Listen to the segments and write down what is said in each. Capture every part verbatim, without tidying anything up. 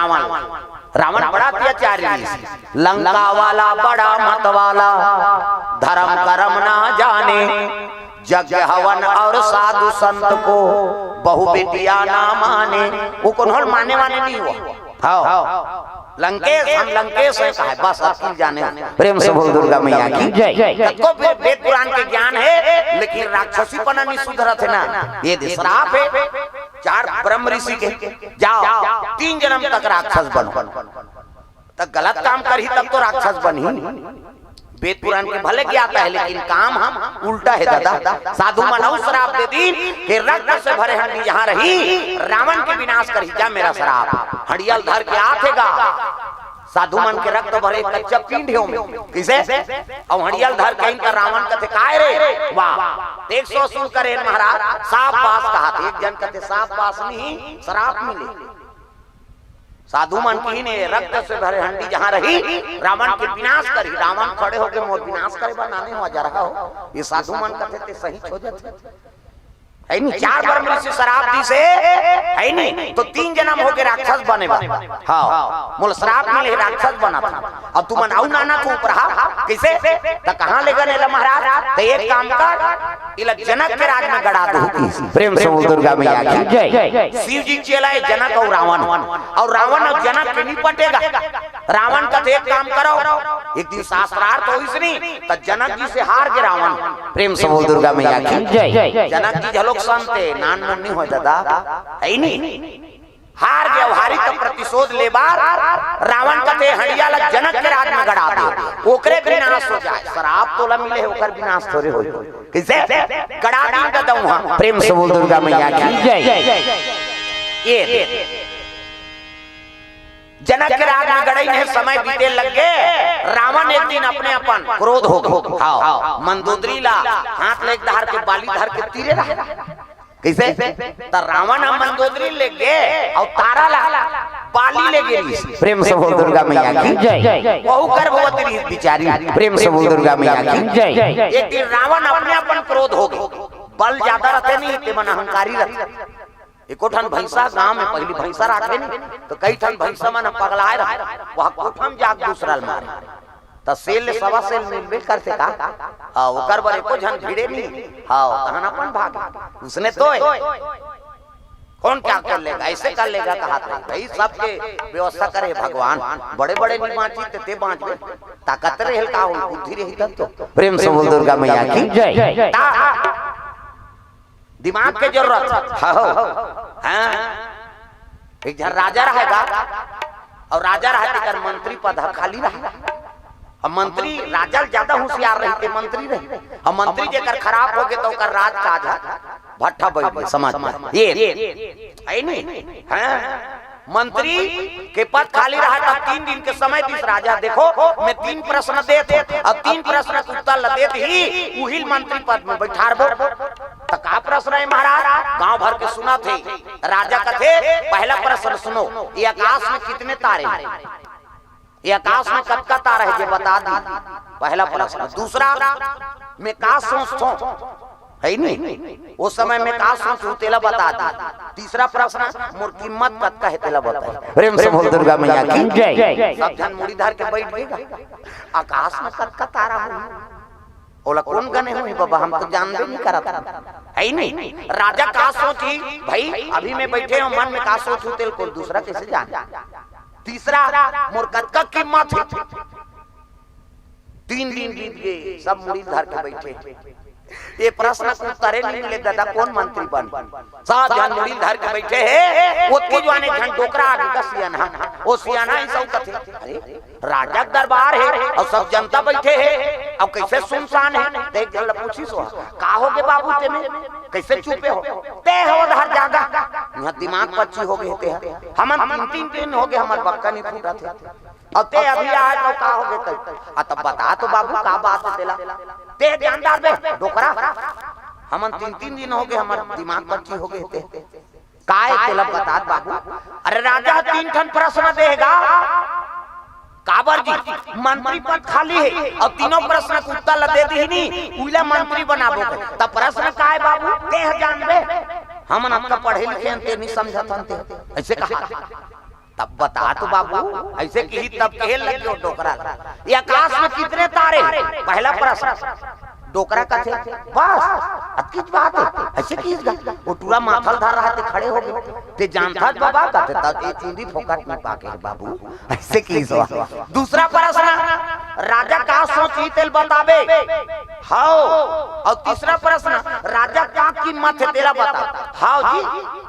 रावण, रावण बड़ा अत्याचारी, लंका वाला बड़ा मत वाला, धर्म कर्म ना जाने, यज्ञ हवन और साधु संत को, बहु बिटिया ना माने। वो कोनो माने वाने नहीं हुआ। हाँ, लंकेश, हम लंकेश हैं कहा, बस अतकी ल जाने। प्रेम से बोल दुर्गा मैया की जय। सबको वे-, वेद पुराण के ज्ञान है, लेकिन राक्षसीपना नहीं सुधरत है ना। ये दे श्राप है चार ब्रह्म ऋषि के, जाओ, तीन जन्म तक राक्षस बनो। त गलत काम करही तब तो राक्षस बनही। वेद पुराण के भले ज्ञाता है, लेकिन काम हम उल्टा है दादा। साधु मन अउ श्राप दे दीन कि रक्त से भरे हंडी जहाँ रही, रावण के विनाश करही, जा मेरा श्राप। हंडिया ल धर के आथे गा, साधु मन के रक्त भरे कच्चा पिंड हे ओमे। कइसे? अउ हंडिया ल धर के आइन त रावण कथे, "काय रे?" वाह, एक सौ असुर करे महाराज, साफ बास कहाथे। एक जन कथे, "साफ बास नहीं, श्राप मिले।" साधु मन किहिन, "रक्त से भरे हंडी जहाँ रही, रावण के विनाश करही।" रावण खड़े होके, "मोर विनाश करे बर नाने हो, जरा हो।" ये साधु मन कथे, "ते सही हो जाथे।" है नी, चार बार मनुष्य श्राप दिस हे, है नी, तो तीन जन्म होगे राक्षस बने बर। हाँ, मोला श्राप मिले हे, राक्षस बनत हँव। अब तुमन अउ नाना थो ऊपर हा, कइसे? त कहाँ लेगन एला महाराज? त एक काम कर, एला जनक के राज में गड़ा दो। प्रेम से बोल दुर्गा मैया की जय। शिव जी चेला हे जनक अउ रावण, अउ रावण अउ जनक के नहीं पटेगा। रावण कथे, "एक काम करो।" एक दिन शास्त्रार्थ होइस नी, त जनक जी से हार गे रावण। प्रेम से बोल दुर्गा मैया की जय। जनक जी घलोक संत हे, नान मन नहीं होय दादा, है नी? हार गे, हारी त प्रतिशोध ले बर रावण कथे, "हंडिया ला जनक के राज में गड़ा दे, ओकरे विनाश हो जाए।" श्राप तोला मिले हे, ओकर विनाश थोरे होय। कइसे? गड़ा दीन दादा उहाँ। प्रेम से बोल दुर्गा मैया की जय। ये जनक के राज में गड़ई में समय बीते लग गे। रावण एक दिन अपने अपन क्रोध हो गे। हाँ, मंदोदरी ला हाथ ले धर के बाली धर के तीरे रहा। कइसे? त रावण ह मंदोदरी ले गे अउ तारा ला बाली ले गे रिहिस। प्रेम से बोल दुर्गा मैया की जय। वहू गर्भवती रिहिस बिचारी। प्रेम से बोल दुर्गा मैया की जय। एक दिन रावण अपने अपन क्रोध हो गे। बल ज्यादा रथे नहीं, ते मन अहंकारी रथे। एको ठन भैंसा गांव में पहिली भैंसा राखे नी, त कई ठन भैंसा मन पगलाए रहे, वह कोठा म जाके दूसरा ल मारे। त सेल ले सवा सेल मिलबे करथे का? हाँ, ओकर बर एको झन भिड़े नी। हाँ, तहन अपन भागे। उसने तो हे। कौन क्या कर लेगा, ऐसे कर लेगा, कहा था भाई, सबके व्यवस्था करे भगवान। बड़े बड़े नहीं बांची ते, ते बांचबे। ताकत रहे का हो, बुद्धि रही तब तो। प्रेम से बोल दुर्गा मैया की जय। ता- दिमाग के जरूरत हे। हाँ। एक झन राजा रहे गा, अउ राजा रहे तेकर मंत्री पद ह खाली रहे। अब मंत्री राजा ले ज्यादा होशियार रहिथे, मंत्री रहे। अब मंत्री जेकर खराब हो गे त ओकर राजकाज ह भट्ठा बइठ गे, समझ में। ये, है नी? हाँ। मंत्री के पद खाली रहा, तब तीन दिन के समय दिस राजा, देखो, मैं तीन प्रश्न देत हँव, अब तीन प्रश्न के उत्तर ल देत ही उही ल मंत्री पद में बइठारबो। त का प्रश्न हे महाराज? गांव भर के सुनत हे। राजा कथे, "पहला प्रश्न सुनो, ये आकाश में कितने तारे हैं? ये आकाश में कतका तारा हे, जे बता दी।" पहला प्रश्न। दूसरा, मैं का सोचथों, है नी? ओ समय में का सोचहूँ, तेला बता दी। तीसरा प्रश्न, मोर कीमत कतका हे, तेला बता। प्रेम से बोल दुर्गा मैया की जय। सब झन मुड़ी धर के बइठ गे। आकाश में कतका तारा होही? ओला कोन गने होही बाबा, हम तो जानबे नहीं करत हन। है नी? राजा का सोचही, भाई, अभी मैं बइठे हँव, मन में का सोचहूँ, तेला कोई दूसरा कइसे जाने? तीसरा, मोर कतका कीमत हे? तीन दिन बीत गे, सब मुड़ी धर के बइठे। ये प्रश्न के उत्तरे नहीं मिले, दादा, कोन मंत्री बने? सब झन मुड़ी धर के बइठे हे। ओतके जुवार एक झन डोकरा आगे गा, सियान हा। ओ सियान हा, अइसे कथे, "अरे, राजा के दरबार हे अउ सब जनता बइठे हे, अउ कइसे सुनसान हे।" त एक झन ल पूछिस, "का हो गे बाबू, तेमे कइसे चुपे हो?" "ते हो उधर जागा, इहाँ दिमाग पच्ची हो गे हे तेहा। हमन तीन तीन दिन हो गे, हमर बक्का नहीं फूटत हे।" अउ ते अभी आए त का हो गे कही? अ, तब बता तो बाबू, का बात हे तेला? ते जानदार बे, डोकरा। हमन तीन तीन दिन हो गे, हमर दिमाग पच्ची हो गे हे ते। काय तेला बता बाबू? अरे राजा तीन ठन प्रश्न दे हे गा। काबर जी? मंत्री पद खाली हे अउ तीनों प्रश्न के उत्तर ल दे दिही नी, उइला मंत्री बनाबो कहे। त प्रश्न काय बाबू? ते ह जानबे। हमन अतका पढ़े लिखे हन, ते नहीं समझत हन ते। अइसे कहा। तब बता तो बाबू, अइसे किही तब कहे लगे वो डोकरा ला, ये आकाश में कितने तारे हैं? पहला प्रश्न। डोकरा कथे, बस अतकीच बात हे। अइसे किहिस गा, वो टूरा माथा ल धर रहा, ते खड़े हो गे। ते जानथस बाबा? कथे, तब ये चुंदी फोकट में पाके हे बाबू, अइसे किहिस गा। दूसरा प्रश्न, राजा का सोचही तेला बताबे? हव। अउ तीसरा प्रश्न, राजा का कीमत हे तेला बता। हव जी,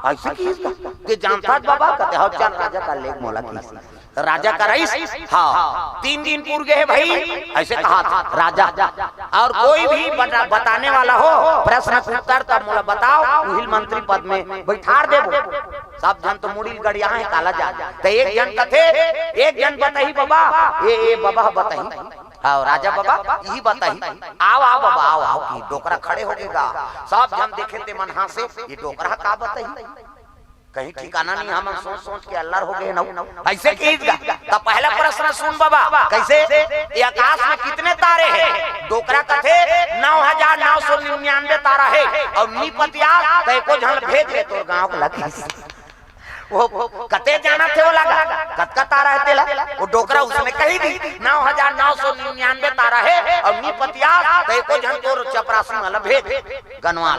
अइसे किहिस गा, ते जानथस बाबा? कथे, हव, चल राजा करा ले मोला किहिस। त राजा करइस, हाँ, तीन दिन पूर गे हे भई, अइसे कहत राजा। अउ कोई भी बता-, बताने वाला हो प्रश्न के उत्तर, तब मोला बताव, उही ल मंत्री पद में बइठार देबो। सब झन तो मुड़ी ल गड़ियाहे, काला जान। त एक झन कथे, एक झन बताही बाबा, ए, ए बाबा बताही। हाँ, राजा बाबा, इही बताही। आव, आव बाबा, आव, आव, कि डोकरा खड़े हो गे गा। सब झन देखे ते मन हाँसे, ये डोकरा का बताही? कहीं ठिकाना नहीं, हमन सोच सोच के अल्लर हो गे हन। अइसे किहिस गा। त पहला प्रश्न सुन बाबा, कइसे? ये आकाश में कितने तारे हैं? डोकरा कथे, नौ हजार नौ सौ निन्यानवे तारा हे, अउ नी पतियास त एको झन भेज रे तोर गाँव के लगी। वो कते जानथे वो लगा, कतका तारा हे तेला? वो डोकरा उसने कही दिस, नौ हजार नौ सौ निन्यानवे तारा हे, अउ नी पतियास त एको झन तोर चपरासी मन ला भेज, गनवाल।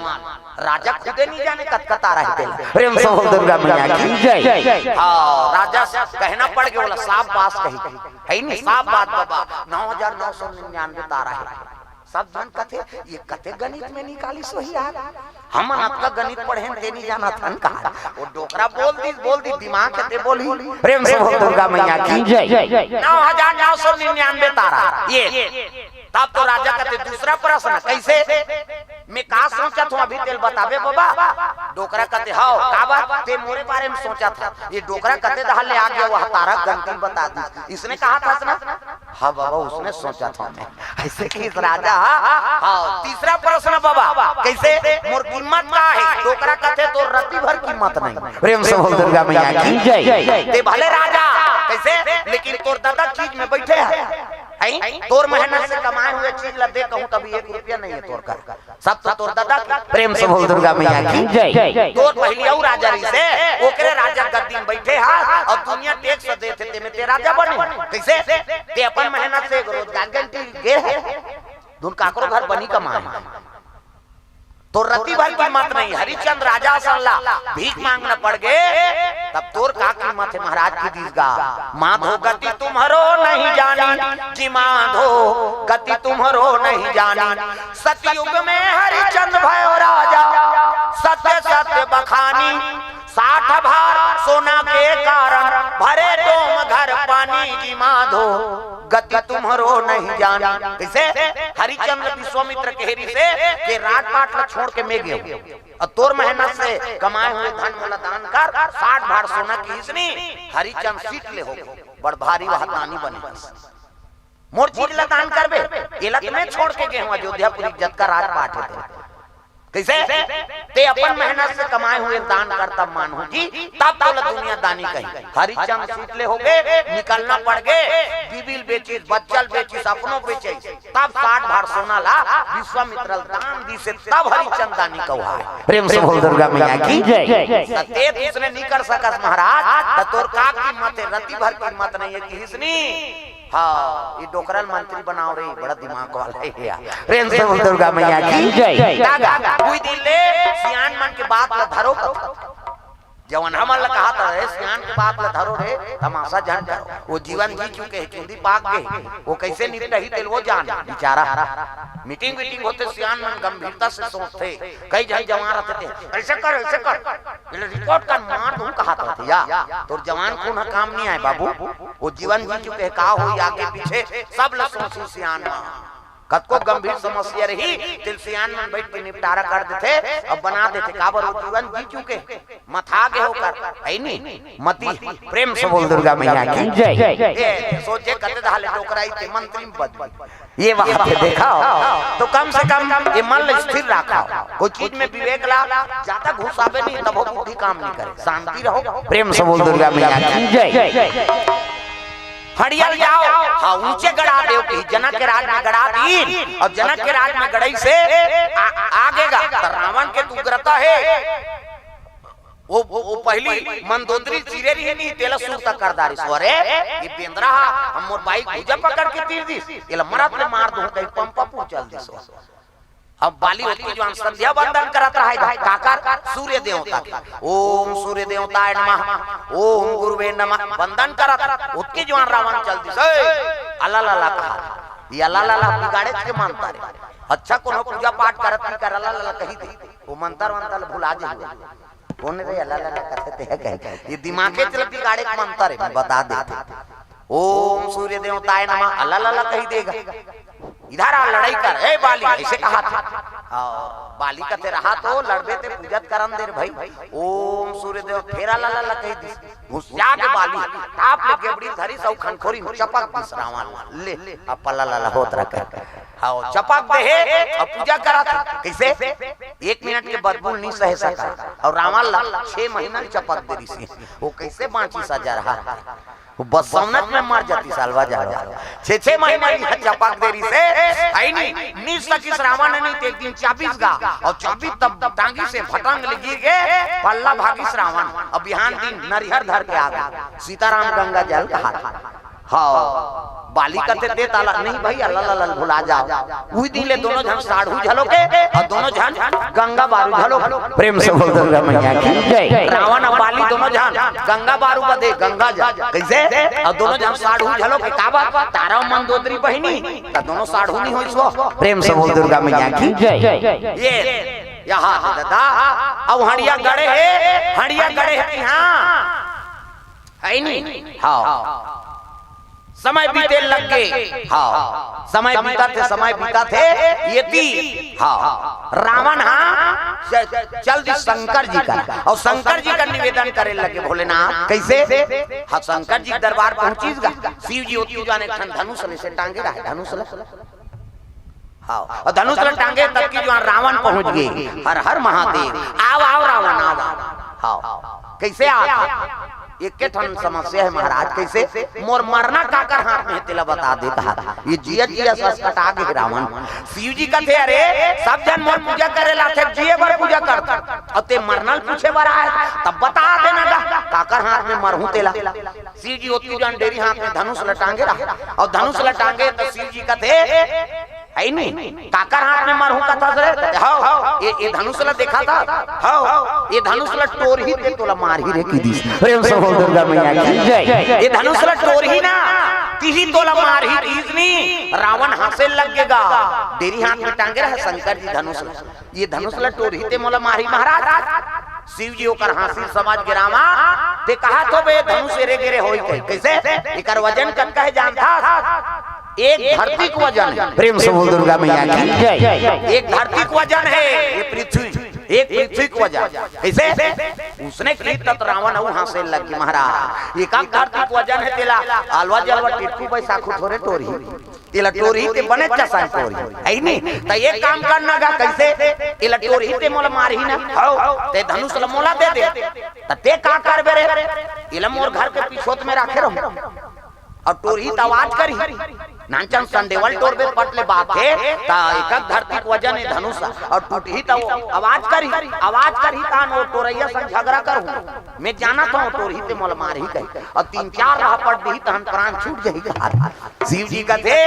राजा खुदे नहीं जाने कतका तारा हे तेला। प्रेम से बोल दुर्गा मैया की जय। हाँ, राजा से कहना पड़ गे, बोला, "साफ बात कही, हे नहीं, साफ बात बाबा, नौ हजार नौ सौ निन्यानवे तारा हे।" सब झन कथे, "ये कते गणित में निकालिस होही यार, हमन अतका गणित पढ़े हन, ते नहीं जानत हन का?" वो डोकरा बोल दिस, बोल दिस, दिमाग हे ते बोलही। प्रेम से बोल दुर्गा मैया की जय। नौ हजार नौ सौ निन्यानवे तारा, ये। तब तो राजा कथे, "दूसरा प्रश्न, कइसे?" मैं का सोचत हँव, अभी तेला बताबे बाबा। डोकरा कथे, "हव, काबर? ते मोरे बारे में सोचत हस।" ये डोकरा कते डहर ले आ गे, वो तारा गनती बता दिस। इसने कहत हस ना? हाँ बाबा, उसने सोचत हँव मैं। अइसे किहिस राजा। हाँ, तीसरा प्रश्न बाबा, कइसे? मोर कीमत का हे? डोकरा कथे, "तोर रति भर कीमत नहीं।" प्रेम से बोल दुर्गा मैया की जय। ते भले राजा, कइसे? लेकिन तोर ददा चीज में बइठे हे। हैं? तोर मेहनत से कमाए हुए चीज ला दे कहूँ, तभी एक रुपया नहीं हे तोर कर। सब तो तोर ददा के। प्रेम से बोल दुर्गा मैया की जय। तोर पहिली अउ राजा रहिसे, ओकरे राजा गद्दी में बइठे हा, अउ दुनिया टैक्स देथे, तेमे ते राजा बने। कइसे? ते अपन मेहनत से रोजगार गारंटी गे हे। धुन काकरो घर बनी कमाए। तोर रति भर कीमत नहीं, हरिचंद राजा असन ला भीख मांगना पड़ गे, तब तोर का कीमत हे महाराज? किहिस गा, "माधो गति तुम्हरो नहीं जानी, जी माधो गति तुम्हरो नहीं जानी। सतयुग में हरिचंद भयो राजा, सत्य सत्य बखानी। साठ भार सोना के कारण, भरे डोम घर पानी, जी माधो गति तुम्हरो नहीं जानी।" कइसे? हरिचंद विश्वामित्र कहे रहिसे के राजपाट ला छोड़ के मैं गेंव, अउ तोर मेहनत से कमाए हुए धन मोला दान कर, साठ भार सोना किहिस नी, हरिचंद सीट ले हो, बड़ भारी वह दानी बने। मोर चीज ला दान करबे, एला त मैं छोड़ के गेंव अयोध्यापुरी जतका राजपाट हे ते। कइसे? ते अपन मेहनत से कमाए हुए दान कर, तब मानहूँ जी, तब तोला दुनिया दानी कही। हरिचंद सीट ले हो गे, निकलना पड़ गे, बीबी ल बेचिस, बच्चा ल बेचिस, अपनो बेचिस, तब साठ भार सोना ला विश्वामित्र ल दान दिसे, तब हरिचंद दानी कहाय। प्रेम से बोल दुर्गा मैया की जय। त ते उसने नहीं कर सकस महाराज, त तोर का कीमत हे? रति भर कीमत नहीं हे, किहिस नी। हाँ, ये डोकरा ल मंत्री बनाव रे, बड़ा दिमाग वाला हे यार। प्रेम से बोल दुर्गा मैया की जय। दादा, कोई दिन ले सियान मन के बात ला धरो कथो। जवन हमन ला कहत हे, सियान के बात ला धरो रे, तमाशा झन करो। वो जीवन जी चुके हे, चुंदी पाक गे हे, वो कइसे निपटही तेला वो जान, बेचारा। मीटिंग वीटिंग होथे, सियान मन गंभीरता से सोचथे। कई झन जवान रहिथे, "अइसे कर, अइसे कर, एला रिकॉर्ड कर, मार दूँ," कहत रहिथे या। तोर जवान खून ह काम नहीं आय बाबू। वो जीवन जी चुके हे, का होही आगे पीछे, सब ला सोचही सियान मन। कतको गंभीर समस्या रही, तेला सियान मन बइठ के निपटारा कर देथे, अब बना देथे, काबर वो जीवन जी चुके हे, मथा गे हे ओकर, हे नी? मति। प्रेम से बोल दुर्गा मैया की जय। ए, सोचे कते डहर ले डोकरा हे ते मंत्री में बदली। ये बात हे, देखव, तो कम से कम ये मन ला स्थिर रखव, कोई चीज में विवेक ला ज्यादा घुसाबे नहीं, तभो बुद्धि काम नहीं करे, शांति रहो। प्रेम से बोल दुर्गा मैया की जय। हड़िया ल जाव, हाँ, ऊंचे गड़ा देव कि जनक के राज में गड़ा दीन, अउ जनक के राज में गड़इसे आ, आगे गा, त रावण के त उग्रता हे, वो, वो, वो पहिली मंदोदरी चीरे रहिस नहीं, तेला सुरता कर डारिस। अरे, ये बेंदरा हा, हम मोर बाई भुजा पकड़ के तीर दिस, एला मरत ले मार दूं, कहीं पंपापुर चल दिस। अब बाली ओतकी जुआन संध्या बंदन करत रहा है, काकर? सूर्य देवता के। ओम सूर्य देवताय नमः, ओम गुरुवे नमः, बंदन करत, ओतकी जुआन रावण चल दिस। ए, अला ला ला कहा, ये अला ला ला बिगाड़े के मंतर हे। अच्छा, कोनो पूजा पाठ करत नहीं कर, अला ला ला कही दे, वो मंतर वंतर भुला जाही। कौन रे अला ला ला कथे ते कहे? ये दिमागे चल बिगाड़े के मंतर हे, मैं बता देथंव। ओम सूर्य देवताय नमः, अला ला ला कही देगा। इधर आ, लड़ाई कर, ए बाली, ऐसे कहा था। और बाली कथे रहा तो लड़बे ते पूजत करन दे रे भाई। ओम सूर्य देव, फेर अला ला ला कही दिस। घुसिया के बाली, टाप ले गेबड़ी धरिस अउ खनखोरी में चपक दिस रावण ला। ले, अब पल्ला ला ला होत रखे। हाँ, चपक दे हे, अब पूजा करत हे। कैसे? एक मिनट के बदबू नहीं सह सका। और रावण ला छह महीना चपक दे रहिस हे। वो कैसे बांचिस सजा रहा? वो बसौनक में मर जातिस सालवा जालवा। छह छह महीना ये चपक दे रहिस हे, है नी? नी सकिस रावण नी ते एक दिन चाबिस गा, और चाबिस तब टांगिस हे भटंग ले गिर गे, पल्ला भागिस रावण। अब बिहान दिन नरिहर धर के आ गे, सीताराम गंगा जल कहा। हाँ, बाली कथे दे ताला, नहीं भाई, अला ला ला भुला जाव। उही दिन ले दोनों झन साढ़ू घलो के, और दोनों झन गंगा बारू घलो। प्रेम से बोल दुर्गा मैया की जय। रावण अउ बाली दोनों झन गंगा बारू बदे गंगा जा। कैसे? और दोनों झन साढ़ू घलो के, का बात? तारा मंदोदरी बहिनी, त दोनों साढ़ू नहीं होइस वो। प्रेम से बोल दुर्गा मैया की जय। ये, यहाँ दे दादा, अब हंडिया गड़े हे, हंडिया गड़े हे, हाँ। है नी? हाँ। समय बीते लग गे। हाँ। समय बीतत हे, समय बीतत हे। एती, हाँ, रावण हा च-, चल दिस शंकर जी करा, और शंकर जी का निवेदन करे लगे भोलेनाथ। कैसे? हाँ, शंकर जी के दरबार पहुंचिस गा। शिव जी ओती जाने एक ठन धनुष ले से टांगे रहे, धनुष ले। हाँ, और धनुष ला टांगे तब कि जुआन रावण पहुंच गे। हर हर महादेव, आव, आव रावण, आव, आव। हाँ, कैसे आव? एके ठन समस्या हे महाराज, कैसे? मोर मरना काकर हाथ में हे, तेला बता दे कहा। ये जिया जिया सस कटा गे रावण। शिव जी कथे, अरे, सब झन मोर पूजा करे ला थे, जिए बर पूजा करथे, अउ ते मरना ल पूछे बर आए, तब बता देना गा, काकर हाथ में मरहूं तेला। शिव जी ओती जान डेरी हाथ में धनुष ला टांगे रहा, अउ धनुष ला टांगे त शिव जी कथे, है नी? काकर हाथ में मरहूं कथस रे? हव, ये, ये धनुष ला देखत हस? हव, ये धनुष ला टोरही ते तोला मारही रे कहि दिस। प्रेम से बोल दुर्गा मैया की जय। ये धनुष ला टोरही ना, तिही तोला मारही कहिस नी। रावण हंसे लग गे गा। डेरी हाथ में टांगे रहे शंकर जी धनुष ला। ये धनुष ला टोरही ते मोला मारही महाराज। शिव जी ओकर हांसी समझ गे, रामा, ते कहा तो बे धनुष एरे गेरे होई कहि। कैसे? एकर वजन कतका हे जानथस? एक धरती के वजन हे। प्रेम से बोल दुर्गा मैया की जय। एक धरती के वजन हे ये पृथ्वी, एक पृथ्वी के वजन। कैसे? उसने की तत रावण अउ हांसे लग गे महाराज। एक धरती के वजन हे तेला, अलवा जलवा टिटकू बैसाखू थोरे टोरही। एला टोरही ते बने चसन टोरही, है नी? त एक काम करना गा, कैसे? एला टोरही ते मोला मारही ना, हव, ते धनुष ल मोला दे दे, त ते का करबे रे? एला मोर घर के पिछोत में राखे रहूं, अउ टोरही त आवाज करही, नानचन संडेवल टोरबे पट ले बात हे, त एक धरती के वजन हे धनुष, अउ टूटही त वो आवाज करही, आवाज करही त वो टोरैया संग झगड़ा करहूं, मैं जानत हंव टोरही ते मोला मारही कहि, अउ तीन चार राहपट दिही तहन प्राण छूट जाही कहा। शिव जी कथे,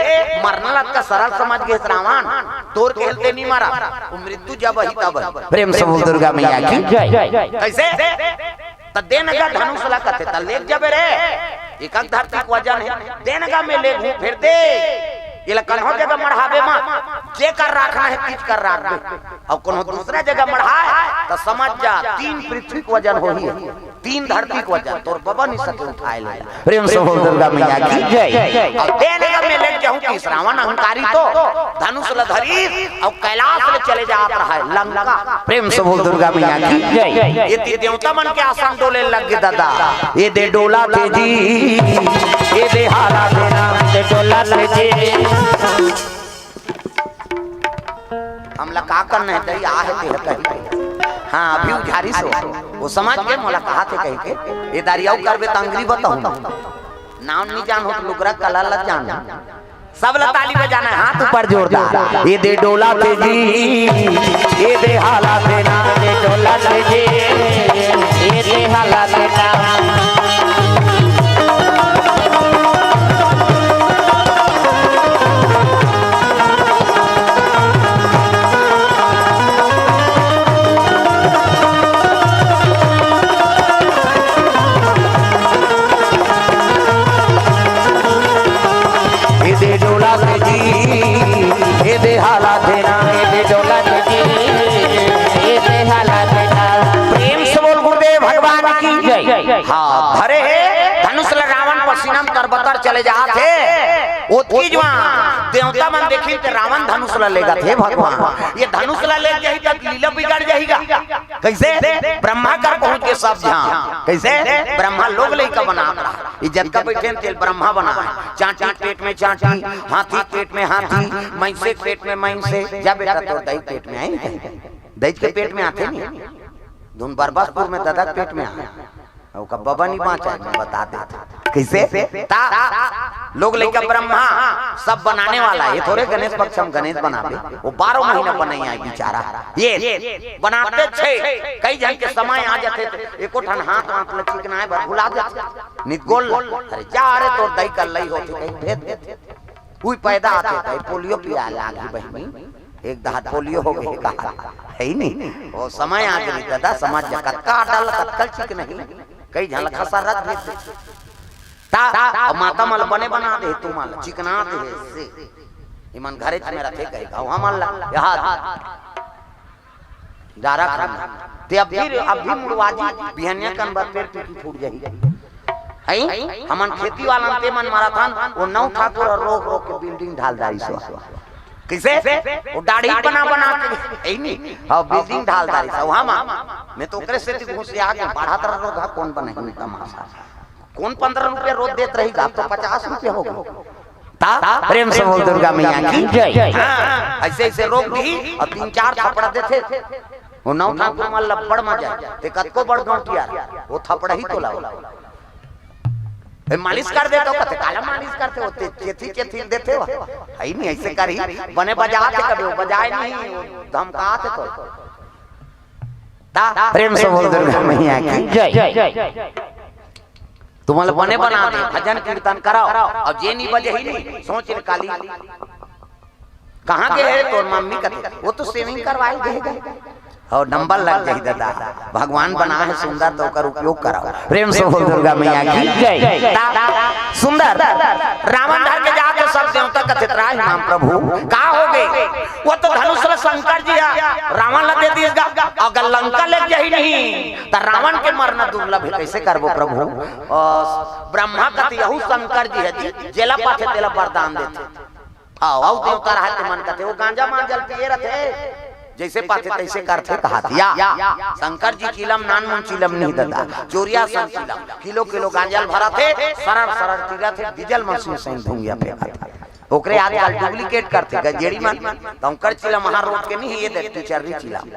मरना ला अतका सरल समझ गेस रावण, तोर खेल ते नी मरा, वो मृत्यु जब ही तब ही। प्रेम से बोल दुर्गा मैया की जय। कैसे? त दे न गा धनुष ला कथे, त लेग जबे रे, एक धरती के वजन हे, दे न गा मैं लेगहूं, फेर दे। एला कन्हो जगह मढ़ाबे मत, जेकर राखना हे, तिचकर राखबे। अउ कोनो दूसरा जगह मढ़ाए, त समझ जा, तीन पृथ्वी के वजन होही। तीन धरती के वजन तोर बबा नी सके उठाए ले। प्रेम से बोल दुर्गा मैया की जय। अउ दे न गा मैं लेग जाहूं कि रावण अहंकारी तो धनुष ल धरिस अउ कैलाश ले चले जात रहा हे लंका। प्रेम से बोल दुर्गा मैया की जय। एती देवता मन के आसन डोले लग गे दादा। ए दे डोला थे जी, ए दे हाला देना। ए दे डोला थे जी। हमला का करना हे, दई आ हे ते कहि के। हाँ, अभी उझारिस वो। वो समझ गे मोला कहाथे कहि के। ए दारी अउ करबे त अंगरी बताहूं। नाम नी जानहूं त लुगरा कला ल जानहूं। सब ला ताली बजाना हे, हाथ ऊपर जोरदार। ए दे डोला थे जी, ए दे हाला देना। ए दे डोला थे जी, ए ये हालत ना। ये दे डोला के जी, ये दे हालत ना, ये दे डोला के जी, ये दे हालत ना। प्रेम से बोल गुरुदेव भगवान की जय। हाँ, धरे हे धनुष ल रावण पसीना म तरबतर चले जात हे। ओतकी जुवार देवता मन देखिन ते रावण धनुष ल लेगत हे भगवान। ये धनुष ल ले जाही त लीला बिगड़ जाही गा। कइसे? ब्रह्मा कर पहुंच के सब झन। कइसे? ब्रह्मा लोग लइका बनात रहा। ये जतका बइठे तेला ब्रह्मा बनाय। चांटी के पेट में चांटी, हाथी के पेट में हाथी, मइसे के पेट में मइसे। जा बेटा, तोर दई पेट में आय, दई के पेट में आथे नहीं। धुन बरबसपुर में ददा के पेट में आय। ओकर बबा नहीं बांचा हे, मैं बता देत हंव। कइसे? ता लोग लइका ब्रह्मा सब बनाने वाला हे, थोरे गणेश पक्ष म गणेश बनाबे, वो बारह महीना बनइया हे बिचारा। ये बनाते छे, कई झन के समय आ जाथे, त एको ठन हाथ वाथ ल चिकनाय बर भुला जाथे। नित गोल, अरे जा रे, तोर दई कर लई होथे, कहीं भेज देथे। उही पैदा आथे, त पोलियो पिया लागी बहिनी। एक दाहत पोलियो हो गे कहा, हे नहीं? वो समय आ गे ददा, समझ जा, कतका डल, कतका चिकनही, कई झन ल खसर रख देथे। ता, अब माता मन ल बने बना दे, तू मन ल चिकना दे हे, से। इमन घरेच में रथे कहे, गाँव हमन ल, यहाँ डारा खाना। ते अब भी, अब भी मुड़वा जी, बिहनिया कन बर पेड़ पीकी फूट जाही। हई? हमन खेती वाला ते मन मरत हन, वो नौ ठाकुर अउ रोक रोक के building ढाल डारिस। कइसे? वो दाढ़ी बना बना के, हे नहीं? हाँ, building ढाल डारिस। हाँ, मैं तो ओकरे सेती घुस आ गे, बढ़त रहा रोग, कोन बने तमाशा। कोन पंद्रह रुपया रोज देत रही, अब तो पचास रुपया हो गे। ता प्रेम से बोल दुर्गा मैया की जय। हाँ, अइसे अइसे रोक दिही अउ तीन चार थपड़ा देथे। वो नौ ठाकुर मन ल बड़ मजा आय, ते कतको बड़ गौंटिया, वो थपड़ा ही तो लाओ। ए, मालिश कर देथव कथे, काला मालिश करथे, वो ते चेथी चेथी देथे वो। हे नहीं, अइसे करही, बने बजाथे कभी, वो बजाय नहीं, वो धमकाथे तो। ता प्रेम से बोल दुर्गा मैया की जय। तुमन ल बने बना दे, भजन कीर्तन कराओ, अउ जे नहीं बजे ही नहीं, सोच ले काली। कहाँ गे हे तोर मम्मी कथे, वो तो shaving करवाय गे हे। अउ नंबर लग जाही ददा, भगवान बनाय हे सुंदर, त ओकर उपयोग कराओ। प्रेम से बोल दुर्गा मैया की जय। ता सुंदर रावण धर के जाके सब देवता कथे, त्राहि माम प्रभु, का हो गे? वो तो धनुष ल शंकर जी ह रावण ल दे दिस गा, अगर लंका ले जाही नहीं, त रावण के मरना दुर्लभ हे, कइसे करबो प्रभु? अ, ब्रह्मा कथे, यहू शंकर जी ह जी, जेला पाथे तेला वरदान देथे। हाँ, अउ देवता रहय ते मन कथे, वो गांजा मांजा ल पिए रथे, जइसे पाथे तइसे करथे कहत हे। या, शंकर जी चिलम नानमुन चिलम नहीं ददा, चोरिया सन चिलम, किलो किलो गांजा ल भरथे, सरर सरर चिलथे, डीजल मशीन सही धुंगिया फेंकथे। ओकरे आजकल duplicate करथे, गजेड़ी मन, त ओकर चिलम वहाँ रोज के नहीं, ये देख, टीचर री चिलम।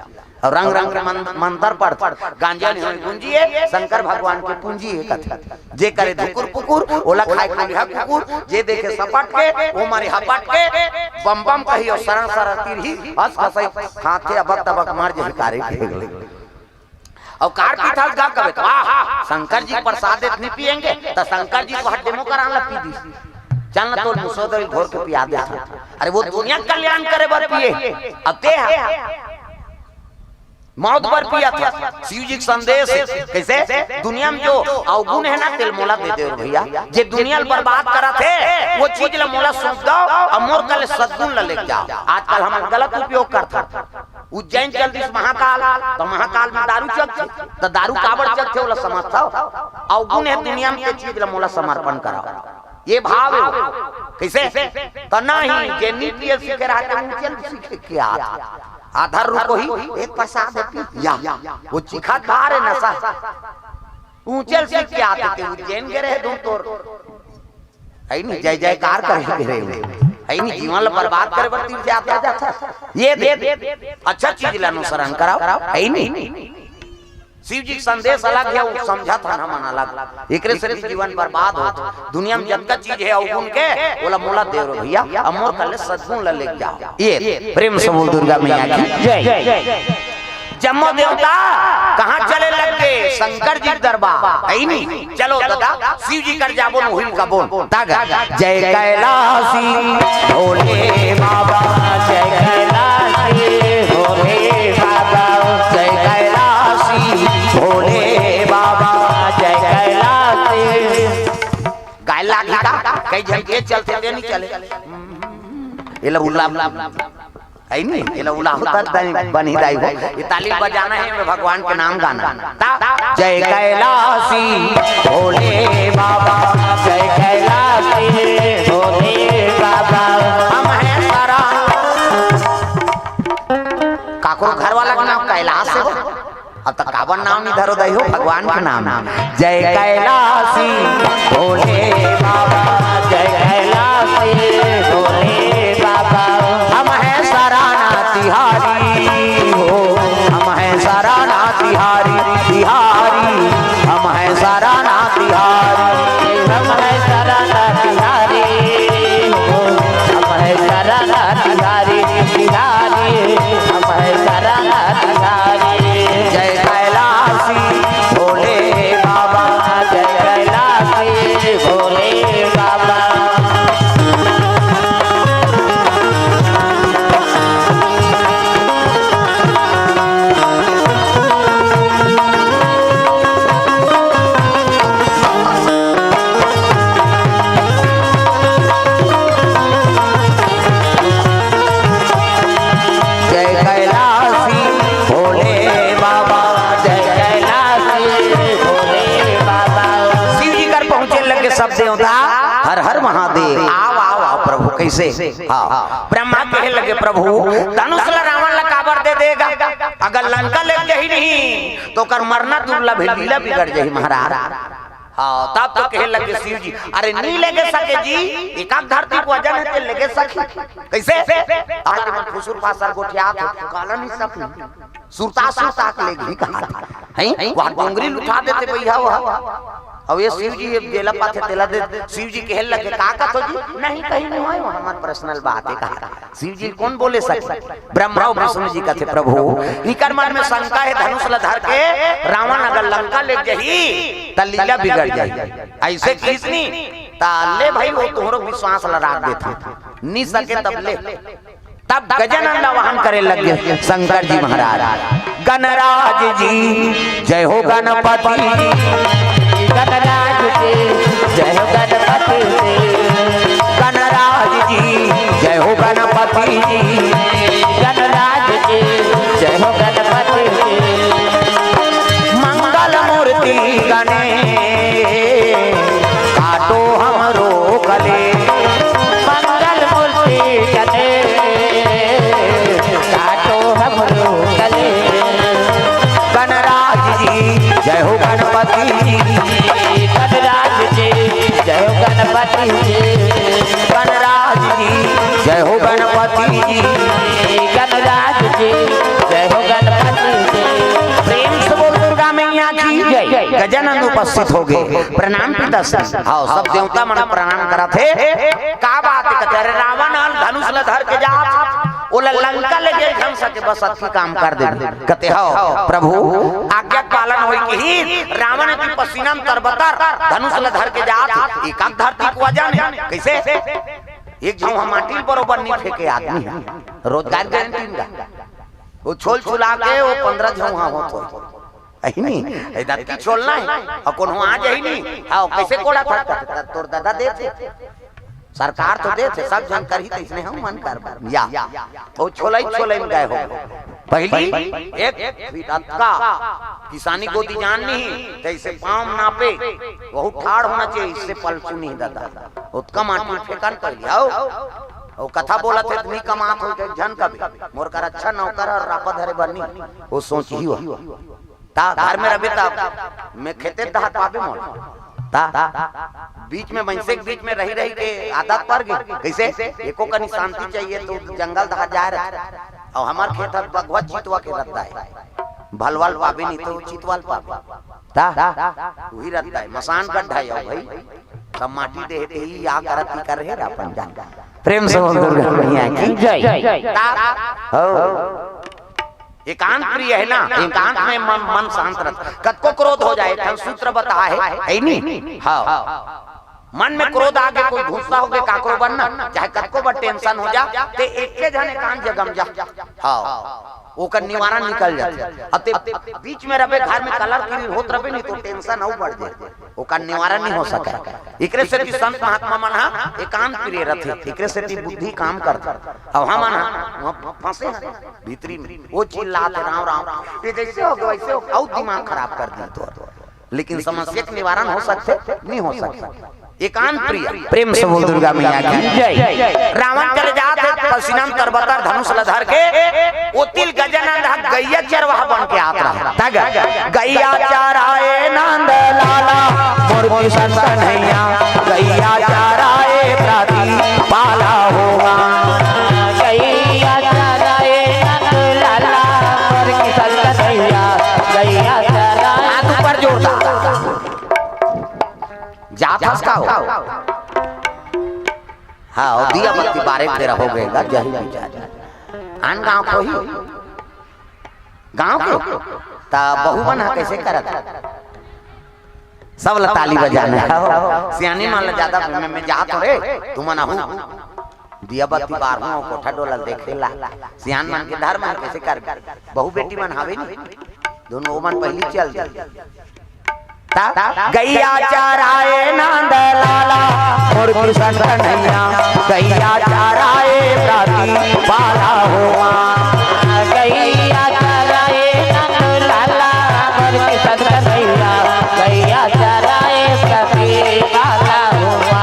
अउ रंग रंग के मन-, मंतर पढ़थे। गांजा नहीं होय गुंजी हे, शंकर भगवान के पूंजी हे कथे। जे करे धुकुर पुकुर, ओला खाय कोलिहा कुकुर। जे देखे सपट के, वो मरे हपट के। बम बम कही अउ सरर सरर तिरही, अस कसई खाथे अबक तबक मर जही कारे के हेगले। अउ कार पीथस गा कबे त, आह, शंकर जी प्रसाद देत नहीं पिएंगे, त शंकर जी तो हड्डे मोकरान ला पी दिस। चल न तोर मुसोदरी घोर के पिया दे। अरे वो दुनिया के कल्याण करे बर पिए, अब ते ह मौत बर पियत हे। शिव जी के संदेश हे। कइसे? दुनिया में जो अवगुण हे ना, तेला मोला दे देव भइया। जे दुनिया ल बर्बाद करत हे, वो चीज ल मोला सौंप दव अउ मोर कले सद्गुण ल लेके जाव। आजकल हमन गलत उपयोग करथन। उज्जैन चल दिस महाकाल, त महाकाल में दारू चघथे, त दारू काबर चघथे, ओला समझथव? अवगुण हे दुनिया में, ते चीज ल मोला समर्पण कराव। ये भाव हे। कइसे? त नहीं, जे नी पिए सीखे रहय, ते ऊंचे ल सीखे के आत। आधा रुको ही, एक प्रसाद हे पी, या। वो चिखा धार हे नशा। ऊंचे ल सीख के आत हे, ते उज्जैन गे रहे धुन तोर। हे नहीं, जय जयकार करे गे रहे। हे नहीं, जीवन ल बर्बाद करे बर तीर्थ यात्रा जात हे। ये दे, अच्छा चीज ल अनुसरण कराव। हे नहीं। शिव जी के संदेश अलग हे, अउ समझत हन हमन अलग। एकरे से भी जीवन बर्बाद होत। दुनिया में जतका चीज हे अवगुण के, ओला मोला देव रे भइया, अउ मोर कले सद्गुण ल लेके जाव। ये प्रेम से बोल दुर्गा मैया की जय। जम्मो देवता कहाँ चले लग गे? शंकर जी के दरबार, है नी? चलो दादा, शिव जी कर जाबो, मोहिल का बोल। तागा, जय कैलासी भोले बाबा, जय कैलासी भोले बाबा, जय कैलासी भोले बाबा, जय कैलासी। गाय लागी का? कई झन के चलथे ते नहीं चले। ये लो उल्ला है नी? ये लो उल्ला होता दाई, बनी दाई हो। ये ताली बजाना है, मैं भगवान के नाम गाना। ता, जय कैलासी भोले बाबा, जय कैलासी भोले बाबा। हम हैं सारा। काकरो घर वाला के नाम कैलाश है हो। अब तक काबर नाम नहीं धरो दई हो, भगवान के नाम। जय कैलासी भोले बाबा, जय कैलासी भोले बाबा। हम हैं सराना तिहारी हो, हम हैं सराना तिहारी, तिहारी। हम हैं सराना तिहारी, हम हैं सराना तिहारी हो, हम हैं सराना तिहारी, तिहारी। हम हैं सराना तिहारी। जय कैलासी भोले बाबा, जय कैलासी भोले बाबा। जय कैलासी भोले बाबा, जय कैलासी भोले बाबा। शिव जी कर पहुंचे लगे सब देवता, हर हर महादेव। आओ, आओ, आओ प्रभु, कैसे? हाँ, ब्रह्मा कहे लगे, प्रभु, धनुष ला रावण ला काबर दे देगा? अगर लंका ले जाही नहीं, तो ओकर मरना दुर्लभ है, लीला बिगड़ जाही महाराज। हाँ, तब तो कहे लगे शिव जी, अरे नी लेगे सके जी, एकाक धरती के वजन है, ते लेगे सके। कैसे? अगर मन फुसुर फासर गोठियात हो, काला नहीं सके। सुरता सुरता के लेगही कहा। हैं? वहाँ डोंगरी लुठा देते भैया वो। अब ये शिव जी ये जेला पाथे तेला दे, शिव जी कहे लगे, का कथो जी? नहीं, कहीं नहीं होय, वो हमार पर्सनल बात है कहा। शिव जी कौन बोले सके? ब्रह्मा और विष्णु जी कथे, प्रभु, इकर मन में शंका है, धनुष ला धर के रावण अगर लंका ले जाही, त लीला बिगड़ जाही। ऐसे किसनी? त ले भाई, वो तोहरो विश्वास ला राख देथे। नी सके तब ले। तब गजानन ला वाहन करे लगे शंकर जी महाराज। गणराज जी जय हो गणपति जी, गणराज जी जय हो गणपति जी, गणराज जी जय हो गणपति जी, गणराज जी जय हो गणपति जी। मंगल मूर्ति गणेश काटो हमरो कलेश। मंगल मूर्ति गणेश काटो हमरो कलेश। गणराज जी जय हो गणपति जी, गणराज जी जय हो गणपति जी, गणराज जी जय हो गणपति जी, गणराज जी जय हो गणपति जी। प्रेम से बोल दुर्गा मैया की जय। गजानन उपस्थित हो गए, प्रणाम पिता श्री। हाँ, सब देवता मन प्रणाम करत हे। का बात है? कथे, अरे रावण हल धनुष ल धर के जात, ओला लंका ले गे धन सके बस अतकी काम कर दे। कथे, हो प्रभु, आज्ञा पालन होई कि रावण की पसीना में तरबतर धनुष ल धर के जात, एकाक धरती के वजन है। कैसे? एक झौहा माटी ल बरोबर नहीं फेंके आदमी है। रोजगार गारंटी नहीं। वो छोल छुला के वो पंद्रह झौहा होत होई। अही नहीं, ए दतकी छोलना है। और कोनो आ जाही नहीं। हाँ, कैसे कोड़ा था? त-, त-, तोर दादा देथे। सरकार तो देथे, सब झन करही, तइसने हम मन करबो। या, वो छोलई, छोलई में गए हो। पहली एक फीट अतका किसानी गोदी जान नहीं, जैसे पाँव नापे, वो ठाड़ होना चाहिए, इससे पलचू नहीं दादा। ओतका माटी फेंकन पहली, आओ। वो कथा बोलत हे, नहीं कमात हो, तो एक झन कभी, मोर कर अच्छा नौकर और रापा धरे बनी, वो सोच ही हुआ। ता घर में रबे ता मैं खेते दहात पाबे मोला। ता बीच में मनसे के बीच में रही रही के आदत पर गे। कैसे? एको कनी शांति चाहिए तो जंगल दहात जाए रहे। और हमार खेत हर बघवा चितवा के रद्दा है। भलवाल पाबे नहीं तो चितवाल पाबे। ता वही रद्दा है। मसान गड्ढा है भाई। सब माटी दे दे ही या करत ही कर रहे अपन जान। प्रेम से बोल दुर्गा मैया की जय। ता हो। एकांत प्रिय हे ना, एकांत में मन, मन शांत रहिथे। कतको क्रोध हो जाए, एक ठन सूत्र बताए हे, हे नी? हाँ। मन में क्रोध आगे, कोई गुस्सा होगे काकरो बर ना, चाहे कतको बर tension हो जा, ते एके झन एकांत जगह म जा। हाँ। ओकर निवारण निकल जाथे। अब ते बीच में रहिबे, घर में कलर किरी होत रहिबे नी, तो tension अउ बढ़ जाए। ओकर निवारण नहीं हो सके। एकरे सेती संत महात्मा मन हा एकांत प्रिय रथे, एकरे सेती बुद्धि काम करथे। अब हमन हा वहाँ फंसे हन भीतरी में, वो चिल्लाथे, "राम राम, ये जैसे हो गया वैसे हो गया," अउ दिमाग खराब कर दी तो। लेकिन समस्या के निवारण हो सकथे? नहीं हो सकथे। एकांत प्रिय। प्रेम से बोल दुर्गा मैया की जय। रावण चले जात हे पसीना म तरबतर धनुष ल धर के, ओती ले गजानंद ह गैया चरवाहा बन के आत रहा। तग गैया चराए नंद लाला, मोर किशन कन्हैया, गैया चराए प्रति पाला होवा। गैया चराए नंद लाला, मोर किशन कन्हैया, गैया चराए। हाथ ऊपर जोरदार। जात हस का हो? हाँ, अउ दिया बत्ती बारे के बेरा हो गए गा, जही बिचारी। आन गांव के ही? गांव के? त बहू मन हा कैसे करत? सब ल ताली बजाना हे। सियानी मन ल ज्यादा में, में जात हो रे, तुमन आहू। दिया बत्ती बारहूं, कोठा डोला देखे ला। सियान मन के धर्म हे, कैसे कर? बहू बेटी मन हावे नी? दोनों ओमन पहिली चल दे। ता गैया चराए नंद लाला, मोर किशन कन्हैया, गैया चराए प्रति पाला होवा। गैया चराए नंद लाला, मोर किशन कन्हैया, गैया चराए प्रति पाला होवा।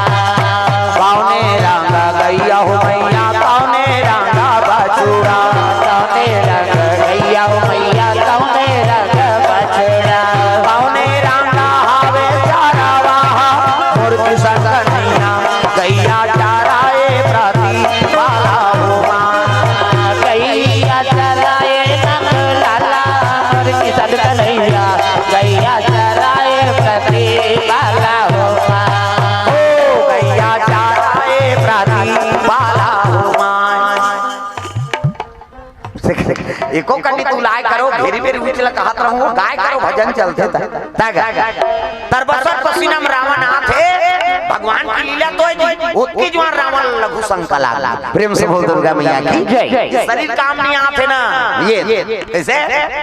कौने रंग गैया हो मैया, कौने रंग बछुड़ा, कौने रंग गैया हो मैया, कौने रंग बछड़ा, कौने रंग हावे चरवाहा, मोर किशन कन्हैया, गैया चराए प्रति पाला होवा। गैया चराए नंद लाला, मोर किशन कन्हैया, गैया चराए प्रति पाला होवा। ओ गैया चराए प्रति पाला होवा। एको कनी तुलाय करो, घेरी बेरी उच ल कहत रहूं, गाय करो भजन चलथे त। तग। तरबतर पसीना म रावण आथे, भगवान की लीला तो हे जी, ओतकी जुवार रावण लघु शंका लाग। प्रेम से बोल दुर्गा मैया की जय। शरीर काम नहीं आथे ना, ये, कैसे?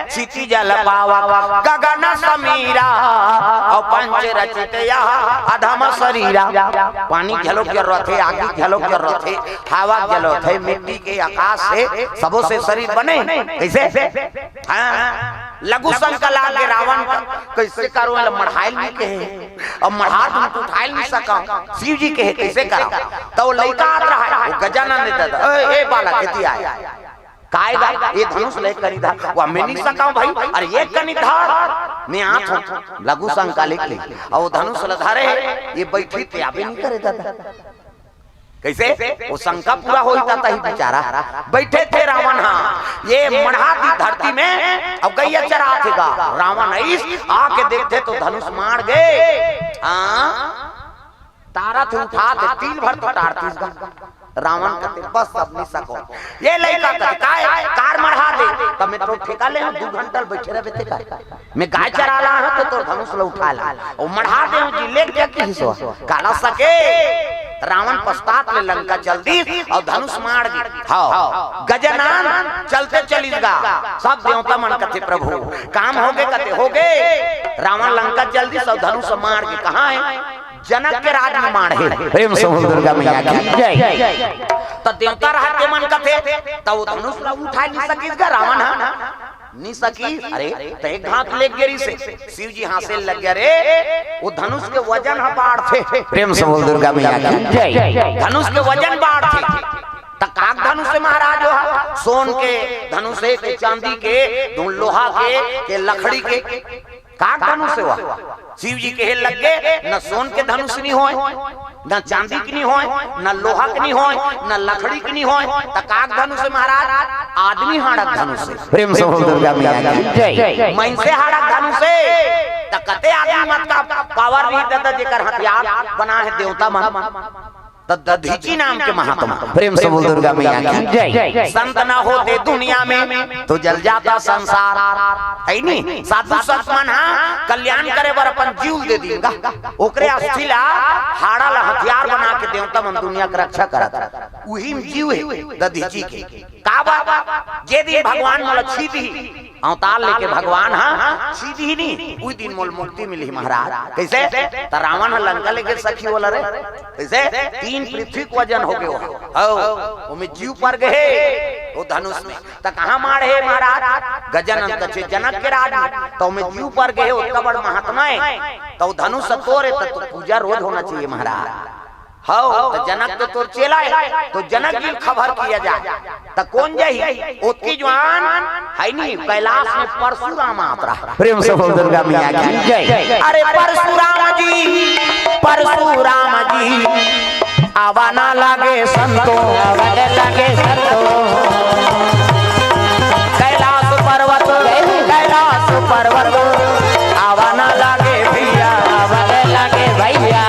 क्षिति जल पावक गगन समीरा, अउ पंच रचित यह अधम शरीरा। पानी घलो के जरूरत हे, आगी घलो के जरूरत हे, हवा के जरूरत हे, मिट्टी के, आकाश से, सबो से शरीर बने। कैसे? हाँ, लघु शंका लागे रावण का, कैसे करो, एला मढ़ाइल नहीं कहे, अब मढ़ा तुम तो उठाइल नहीं सका, शिव जी कहे, कैसे करा? तो वो लइका आत रहा है, वो गजानन ने दे दा, "ए, ए बालक, खेती आया, काय गा, ये धनुष ले कनी धर।" "वो मैं नहीं सका भाई, अरे ये कनी धर, मैं आत हूँ।" लघु शंका लिख ली, और वो धनुष ल धरे, ये बैठी ते आबे नहीं करे दादा। कैसे? वो शंका पूरा होई ता तही बेचारा। बैठे थे रावण हा, ये मढ़ा दी धरती में, अब गैया चराथे गा। रावण आइस, आके देखथे तो धनुष माड़ गे। हाँ, तारथे उठाथे, तिल भर तो टारतिस गा। रावण कथे, "बस अब नहीं सको।" ये लइका कथे, "काय, कार मढ़ा दे।" "तब मैं तो ठेका ले हूँ, दू घंटा बैठे रहे ते का।" मैं गाय चरा ला हूँ, तो तोर धनुष ल उठा ला। ओ मढ़ा दे हूँ जी, लेके क्या किहिस हो? काला सके। रावण पश्चात ले लंका चल दिस, अउ धनुष माड़ गे। हाँ, गजानन चलते चलिस गा। सब देवता मन कथे, "प्रभु, काम हो गे?" कथे, "हो गे।" रावण लंका चल दिस, अउ धनुष माड़ गे। कहाँ हे? जनक के राज में माड़े। प्रेम से बोल दुर्गा मैया की जय। त देवता रहते मन कथे, त वो धनुष ला उठा नहीं सकिस गा रावण हा। नहीं सकी। अरे, त एक घात ले गे रिसे। शिव जी हाँसे लग गया, "रे, वो धनुष के वजन ह बाढ़ थे।" प्रेम से बोल दुर्गा मैया की जय। धनुष के वजन बाढ़ थे। त काक धनुष हे महाराज, वो ह सोन के धनुष हे, के चांदी के, के लोहा के, के लकड़ी के। काक धनुष हे वो? शिव जी कहे लग गे, "न सोन के धनुष नहीं होय, न चांदी के नहीं होय, न लोहा के नहीं होय, न लकड़ी के नहीं होय, त काक धनुष हे महाराज?" "आदमी हाड़क धनुष हे।" प्रेम से बोल दुर्गा मैया की जय। "मनसे हाड़क धनुष हे।" "त कते आदमी मत का पावर भी दे दे, जेकर हथियार बना हे देवता मन।" त दधीची नाम के महात्मा। प्रेम से बोल दुर्गा मैया की जय। संत ना होते दुनिया में तो जल जाता संसार, है नी? साधु संत मन हा कल्याण करे बर अपन जीव दे दीन गा, ओकरे अस्थि ला, हाड़ा ला हथियार बना के देवता मन दुनिया के रक्षा करत। उही में जीव हे दधीची के। का बात? जे दिन भगवान मोला छीदही, अवतार लेके भगवान हा छीदही नी, उही दिन मोला मुक्ति मिलही महाराज। कइसे? त रावण हा लंका लेके सखी बोला रे, कइसे? तीन पृथ्वी के वजन हो गे हो। हव, ओमे जीव पर गे हे, ओ धनुष में। त कहाँ माड़े हे महाराज? गजानन कछे जनक के राज में। त ओमे जीव पर गे हे, ओतका बड़ महात्मा हे। त ओ धनुष तोरे, त तो पूजा रोज होना चाहिए महाराज। हव, त जनक तो तोर चेला हे, त जनक जी ल खबर किया जाए। त कोन जाही? ओतकी जुवार हे नी, कैलाश में परशुराम आत रहा। प्रेम से बोल दुर्गा मैया की जय। अरे परशुराम जी, परशुराम जी, आवा ना लागे संतो, आवा ना लागे संतो। कैलाश पर्वत, कैलाश पर्वत, आवा ना लागे भैया, आवा ना लागे भैया।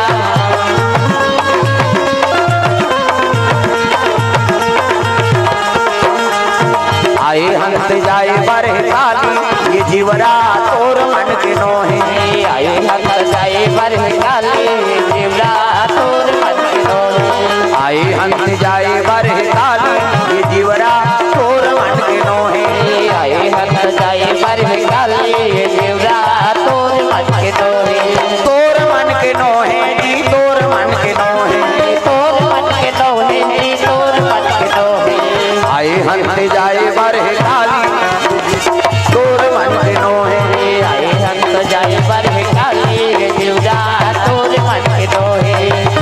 आए हंस जाए बर काली, ये जीवरा तोर मन के नोहे। आए हंस जाए बर काली, ये जीवरा तोर मन के नोहे। आए हंस जाए बर काली, ये जीवरा तोर मन के नोहे। आए हंस जाए बर काली, ये जीवरा तोर मन के नोहे। तोर मन के नोहे जी, तोर मन के नोहे। तोर मन के नोहे जी, तोर मन के नोहे। आए हंस जाए बर काली, तोर मन के नोहे। आए हंस जाए बर काली, ये जीवरा तोर मन के नोहे।